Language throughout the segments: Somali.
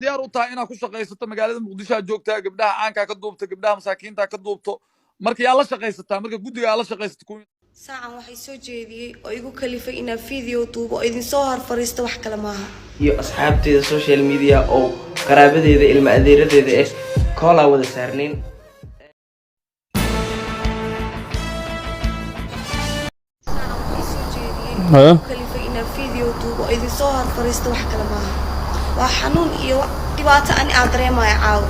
Diyaar u tahay inaad ku shaqaysato magaalada Muqdisho aad joogtaa, gabdhaha caankaa ka duubto, gabdhaha masaakiinta ka duubto. Marka yaa la shaqaysataa? Marka guddiga aa la shaqaysato kuwi Saacan waxay soo jeediyey oo igu kalifay inaan video duubo oo idinsoo hor fariisto wax kale maaha. Iyo asxaabteeda social media oo qaraabadeeda, ilma adeeradeeda koolaa wada saarnayn. Waxay soo jeediyey Haya. igu kalifay inaan video duubo oo idinsoo hor fariisto wax kale maaha. Waa xanuun iyo dhibaato ani aan dareemayo caawa.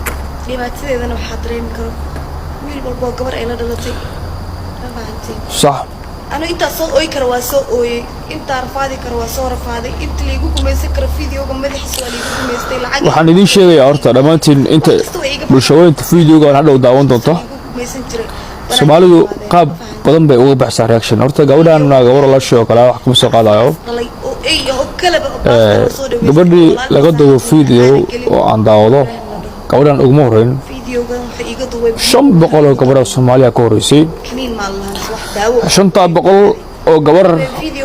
Dhibaatadeedana waxaa dareemi karo wiil walboo gabar ay la dhalatay, ma fahanteen? Sax. Anu intaa soo ooyi kara waa soo ooyey, intaa rafaadi kara waa soo rafaaday, inta liigu gumaysan karo videoga madaxiisa waa liigu gumaystay, lacag Waxaan idiin sheegayaa horta dhammaantiin inta bulshooyinta videoga hadhow daawan doonto, liigu gumaysan jiray. Soomaalidu qaab badan bay uga baxsaa reaction. Horta gabadhan gabar walaashii oo kale wax kama soo qaadayo. Dhalay oo ey oo kalaba oo baasta soo dhaweystay. Gabadhii laga duubo video oo aan daawado, gabadhan uguma horreyn. Videogan wuxuu iiga duubay 500 oo gabar oo Soomaaliya ka horreysay. Kaniin maalahan wax daawo. 500 oo gabar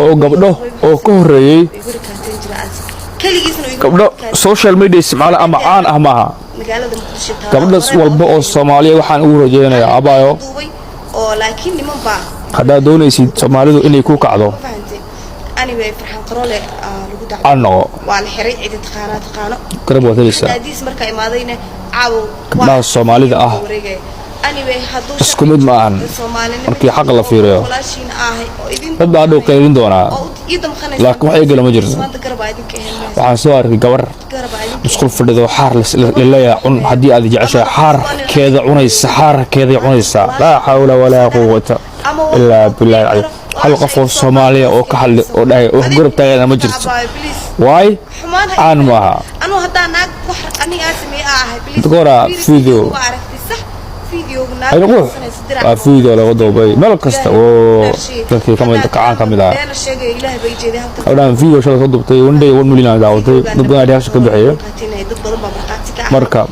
oo gabdho oo ka horreeyey, igu rikaateen jira as kaligiisna igu gabdho rikaateen. Social media isticmaala ama caan ah maaha. Magaalada Muqdisho taala Gabdhas walba oo Soomaaliya waxaan ugu rajeynayaa, abaayo, duubay oo laakiin niman baa haddaad doonaysid Soomaalidu inay ku kacdo, ma fahantay? Anyway, Farxaan Qarole lagu dacwo caan noqo. Waa la xiray, cidi taqaanaa taqaano. Garab waad helaysaa. Daadiis markaa imaadayna caawo. Gabdhaha Soomaalida ah wareegaya. Anyway, hadduu isku mid ma ahan Soomaalinimo markii xaqa la fiiriyo. Walaashiina ahay oo idin Dad baa hadhow qaylin doonaa, oo ii damqanaysa, laakiin wax eegala ma jirto. Maanta garab aa idinka ahayn mayso. Waxaan soo arkay gabar Garab aa idinka musqul fadhido, xaar laleeyahay cun haddii aad jeceshahay, xaarkeeda cunaysa, xaarkeeday cunaysaa. Laa xawla walaa quwata ama ilaa billahi alcaliim. Hal qof oo Soomaaliya oo ka hadli oo dhahay wax garab taagana ma jirto. Waay, caan maaha. Anuu haddaa naag wax aniga aan sameeye aa ahay, please. Dadka horaa Fiiri, video. waa aragtay sax videoga naag Ayna qurux sanaysa dirac. Waa video laga duubay meel kasta oo dadkii kamid kacaan ka mid ah. Beena sheegaya, Ilaah bay jeeday halkan. Gabdhahan video shalay soo duubtay, one day 1 million aan daawatay, dad badan reaction ka bixiyay. Dad badan baa markhaati ka ah Marka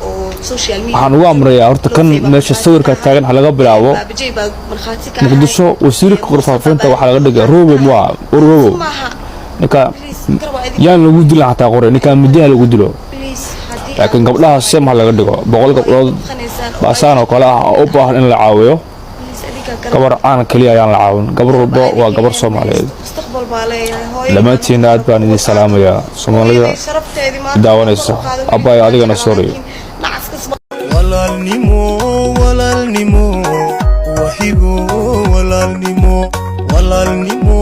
oo social media waxaan ugu amrayaa horta kan meesha sawirka taagan ha laga bilaabo. Baabajey baa markhaati ka ah. Muqdisho wasiirka warfaafinta waxaa laga dhigay Robo mua Robo. Maaha. Ninka Please, garab waa idin. yaan lagu dilin xataa qore, ninkaan midiyaha lagu dilo. Please, haddii Laakiin gabdhaha sem ha laga dhigo, 100 gabdhood baasaan oo kale ah oo u baahan in la caawiyo. Please, adinkaa garab. Gabar caan keliya ayaan la caawin, gabar walba waa gabar Soomaaliyeed. Mustaqbal baa leeyahay hooyo. Dhammaantiina aad baan idin salaamayaa, Soomaalida Hooyaday sharafteedii maanta daawanaysa. kor u qaaday. Abbaay, adigana sorry. Nacaskas. Walaalnimo, walaalnimo, waxigo walaalnimo, walaalnimo,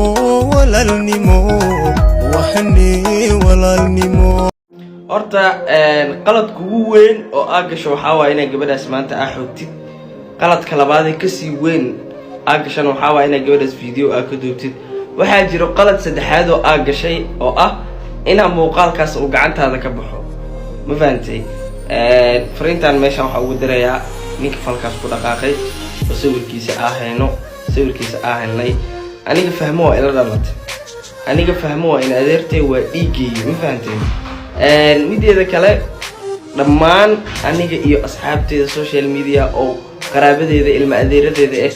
walaalnimo, waxni walaalnimo. Horta qaladka ugu weyn oo aa gasho waxaa waaya inaad gabadhaas maanta aa xogtid. Qaladka labaadee kasii weyn aa gashana waxaa waaya inaad gabadhaas video aa ka duubtid. Waxaa jiro qalad saddexaad oo aa gashay oo ah inaa muuqaalkaas uu gacantaada ka baxo, ma fahantay? Fariintan meeshaan waxaa ugu dirayaa ninka falkaas ku dhaqaaqay oo sawirkiisa aa hayno, sawirkiisa aa helnay. Aniga fahmo waa ila dhalatay, aniga fahmo waa in adeertay, waa dhiiggayga, ma fahanteen? Mideeda kale, dhammaan aniga iyo asxaabteeda social media oo qaraabadeeda, ilma adeeradeeda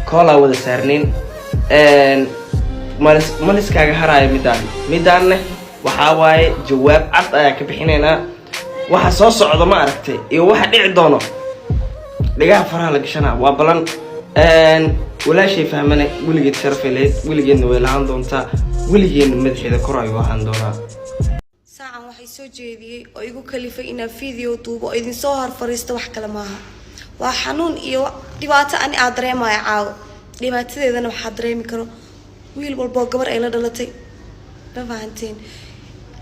koolaa wada saarnayn. Malis maliskaaga haraayo midaan, midaanne waxaa waaye jawaab cad ayaa ka bixinaynaa. Waxa soo socda ma aragtay iyo waxa dhici doono, dhigaha faraha la gashanaa waa balan. Walaashay fahmane weligeed sharafay lahayd, weligeedna way lahaan doontaa, weligeedna madaxeeda kor ayuu ahaan doonaa. Saacan waxay soo jeediyey oo igu kalifay inaan video duubo oo idinsoo hor fariisto wax kale maaha. Waa xanuun iyo dhibaato ani aan dareemayo caawa. Dhibaatadeedana waxaa dareemi karo wiil walboo gabar ay la dhalatay, ma fahanteen?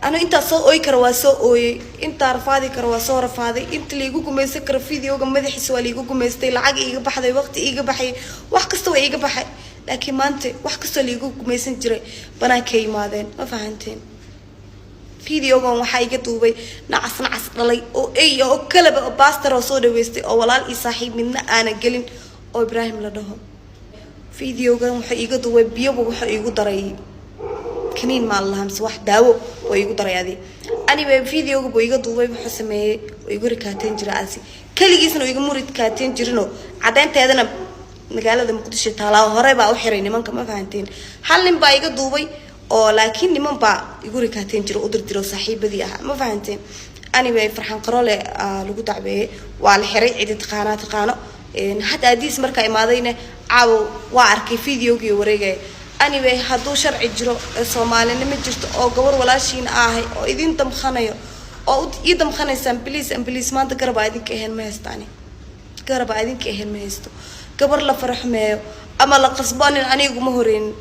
Anu intaa soo ooyi kara waa soo ooyey, intaa rafaadi kara waa soo rafaaday, inta liigu gumaysan karo videoga madaxiisa waa liigu gumaystay, lacag iiga baxday, waqti iiga baxay, wax kasta waa iiga baxay. Laakiin maanta wax kastoo liigu gumaysan jiray banaankay yimaadeen, ma fahanteen? Videogan waxaa iga duubay nacas, nacas dhalay oo ey oo kalaba oo baastar oo soo dhaweystay oo walaal iyo saaxiib midna aanan gelin oo Ibraahim la dhaho. Videogan wuxuu iiga duubay biyoba, wuxuu iigu daray kaniin maa lahaa mise wax daawo oo iigu daray adi. Anyway, videoga buu iga duubay, wuxuu sameeyey oo igu rikaateen jira asi keligiisna oo iga muridkaateen jirinoo caddeynteedana magaalada Muqdisho taalaa hore baa u xiray nimanka, ma fahanteen? Hal nin baa iga duubay oo laakiin niman baa igu rikaateen jira, u dirdiro saaxiibadii ahaa, ma fahanteen? Anyway, Farxaan Qaroole lagu dacweeyey, waa la xiray. Cidi taqaanaa taqaano. Hadda Adiis markaa imaadayna caawo waa arkay videogii wareegaya. Anyway, hadduu sharci jiro ee Soomaalinimo jirto oo gabar walaashiina ahay oo idin damkhanayo oo ii damkhanaysaan, please and please, maanta garab aa idinka ahayn ma haystaani, garab aa idinka ahayn ma haysto. Gabar la faraxmeeyo ama la qasbo nin aniguma horeynin.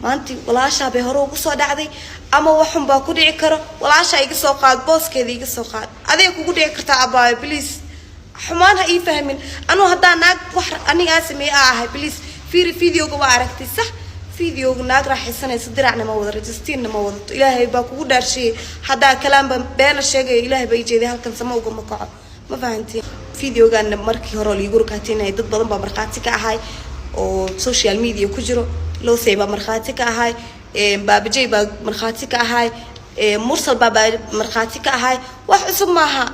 Maanti walaashaa bay hore ugu soo dhacday ama waxun baa ku dhici karo. Walaashaa iga soo qaad, booskeeda iga soo qaad, adiga kugu dhici kartaa. Abaayo, please, xumaan ha ii fahmin. Anuu haddaa naag wax anigaa sameeye aa ahay, please fiiri videoga. Waa aragtay, sax? Videoga naag raaxaysanaysa, diracna ma wada, rajistiinna ma wadato. Ilaahay baa kugu dhaarshiyey, haddaa kalaanba beena sheegaya, Ilaahay baa ii jeeday, halkan sama ugama kaco. Ma fahantiin? Videogana markii hore oo liigu rukaatinayay, dad badan baa markhaati ka ahay oo social media ku jiro. Losey baa markhaati ka ahay, Baabajey baa markhaati ka ahay, Mursal baa markhaati ka ahay. Wax cusub maaha.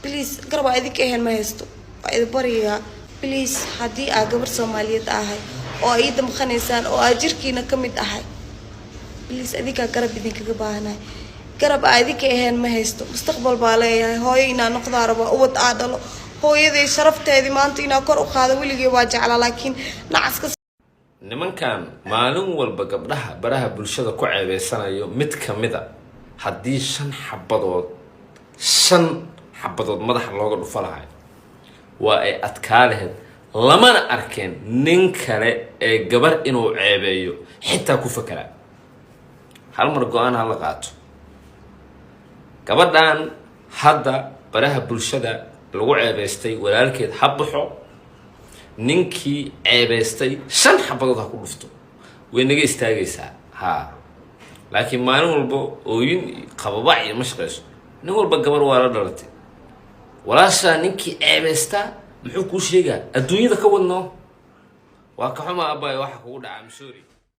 Please, garab aa idinka ahayn ma haysto, waa idin baryayaa. Please, haddii aa gabar Soomaaliyeed ahay oo ii damqanaysaan oo aa jirkiina ka mid ahay, please, adinkaa garab idinkaga baahanahay. Garab aa idinka ahayn ma haysto. Mustaqbal baa leeyahay, hooyo inaa noqdaa raba, ubad aa dhalo, hooyaday sharafteedii maanta inaa kor u qaado weligay waa jeclaa, laakiin nacaska. Nimankan maalin walba gabdhaha baraha bulshada ku ceebeysanayo, mid ka mid a haddii shan xabadood madaxa looga dhufa lahay, waa ay adkaa lahayd, lamana arkeen nin kale ee gabar inuu ceebeeyo xitaa ku fakeraa. Hal mar go-aan ha la qaato. Gabadhan hadda baraha bulshada lagu ceebeystay, walaalkeed ha baxo, ninkii ceebeystay shan xabadood ha ku dhufto, way naga istaagaysaa. Haa, laakiin maalin walba ooyin iyo qababac iyo ma shaqeyso. Nin walba gabar waa la dhalatay. Walaashaa ninkii ceebeystaa muxuu kuu sheegaa? Adduunyada ka wadno waa ka xuma, abbaay, waxa kugu dhaca. I'm sorry.